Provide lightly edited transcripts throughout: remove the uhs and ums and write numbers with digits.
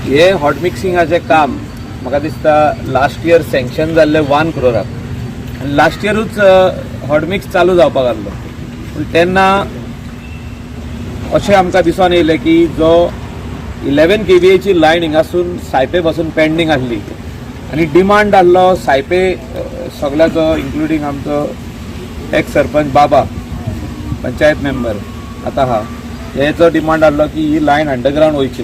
हे हॉट मिक्सिंगाचें काम म्हाका दिसता लास्ट इयर सँक्शन जाल्लें 1 क्रोराक आनी लास्ट इयरूच हॉट मिक्स चालू जावपाक आसलो, पूण तेन्ना अशें आमकां दिसून येयलें की जो 11 केवीएची लायन हिंगासून सायपे पासून पेंडींग आसली आनी डिमांड आहलो सायपे सगळ्याचो, इन्क्लुडींग आमचो एक्स सरपंच बाबा, पंचायत मेंबर आतां आहा, हेचो डिमांड आहलो की ही लायन अंडरग्रावंड वयची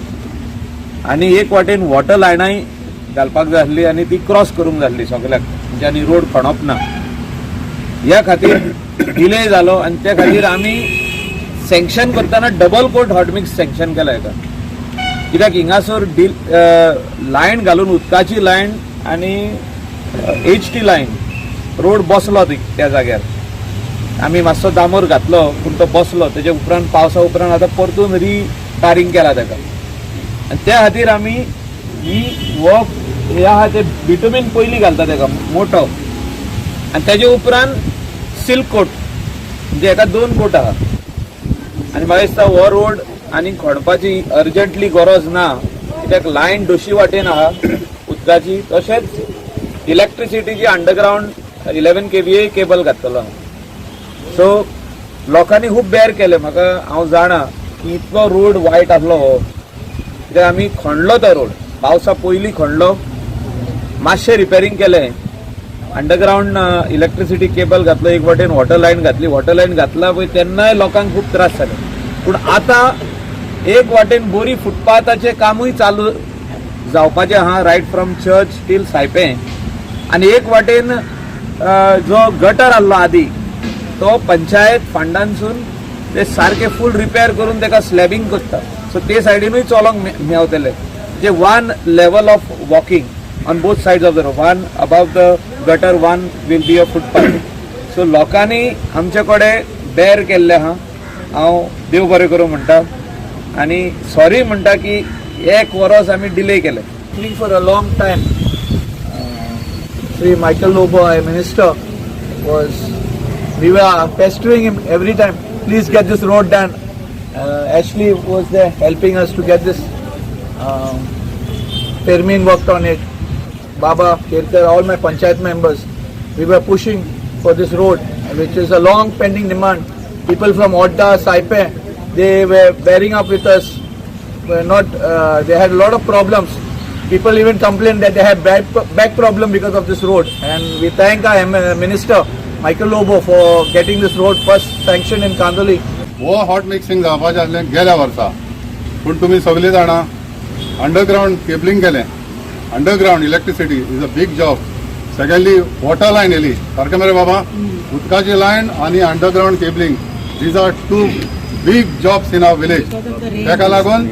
आनी एक वाटेन वॉटर लायनाय घालपाक जाय आसली आनी ती क्रॉस करूंक जाय आसली सगल्याक, म्हणजे आनी रोड खणप ना. ह्या खातीर डिले जालो आनी त्या खातीर आमी सँक्शन करतना double coat hot mix sanction केला हेका, कित्याक हिंगासर डील लायन घालून उदकाची लायन आनी एचटी लायन रोड बसलो ती त्या जाग्यार. आमी मातसो दामोर घातलो, पूण तो बसलो. तेजे उपरांत, पावसा उपरांत आतां परतून रिटारींग केला ताका आनी त्या खातीर आमी ही वर्क हे आहा ते बिटुमीन पयलीं घालता ताका मोटो आनी तेजे उपरांत सिल्क कोट, म्हणजे हेका दोन कोट आहा. आनी म्हाका दिसता हो रोड आनी खणपाची अर्जंटली गरज ना, कित्याक लायन दोशी वाटेन आहा उदकाची, तशेंच इलेक्ट्रिसिटीची अंडरग्रावंड 11 केवीए केबल घातलेलो आहा. सो लोकांनी खूब बेर केले. म्हाका हांव जाणा की इतलो रोड वायट आसलो हो, कित्याक आमी खणलो तो रोड पावसा पयलीं खणलो, मातशें रिपेरींग केलें, अंडरग्रावंड इलेक्ट्रिसिटी केबल घातलो, एक वाटेन वॉटर लायन घातली. वॉटर लायन घातला पळय, तेन्नाय लोकांक खूब त्रास जाले. पूण आतां एक वाटेन बोरी फुटपाथाचें कामूय चालू जावपाचें आहा, रायट फ्रॉम चर्च टील सायपें. आनी एक वाटेन जो गटर आहलो आदी, तो पंचायत फंडांसून ते सारके फूल रिपेर करून ताका स्लॅबिंग करता. सो ते सायडीनूय चलोंक मेवतले, म्हणजे one level of walking on both sides of the road, one above the gutter, one will be a footpath. So लोकांनी आमचे कडेन बेर केल्लें आहा. हांव देव बरें करूं म्हणटा आनी सॉरी म्हणटा की एक वरोस आमी डिले केलें. For a long time. Sri Michael Lobo, our minister, was, we were pestering him every time, "Please get this road done." Ashley was there helping us to get this. Fermin worked on it. Baba, Kirkar, all my panchayat members, we were pushing for this road, which is a long pending demand. People from Odda, Saipe, they were bearing up with us. Were not they had a lot of problems. People even complained that they had back problem because of this road. And we thank our minister Michael Lobo for getting this road first sanctioned in Kandoli. हो hot mixing जावपाचें आसलें गेल्या वर्सा, पूण तुमी सगळीं जाणां, underground cabling केलें. Underground electricity is a big job. Secondly, water line येयली. सारकें मरे बाबा? उदकाची लायन आनी underground cabling, these are two big jobs in our village. ताका लागून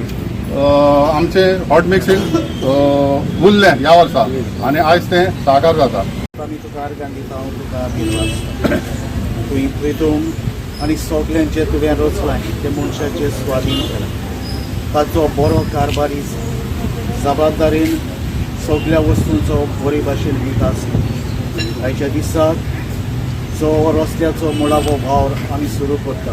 आमचें हॉट मिक्सिंग उरलें ह्या वर्सा आनी आयज तें साकार जाता. आमी तुका आर्गां दिता, हांव तुका आशिर्वाद. तुवें प्रितूम आनी सगल्यांचें तुवें रचलां तें मनशाचे स्वाधीन केलां. ताचो बरो कारभारी जबाबदारीन सगल्या वस्तूंचो बरे भाशेन विकास. आयच्या दिसाक जो रस्त्याचो मुळावो वावर आमी सुरू करता.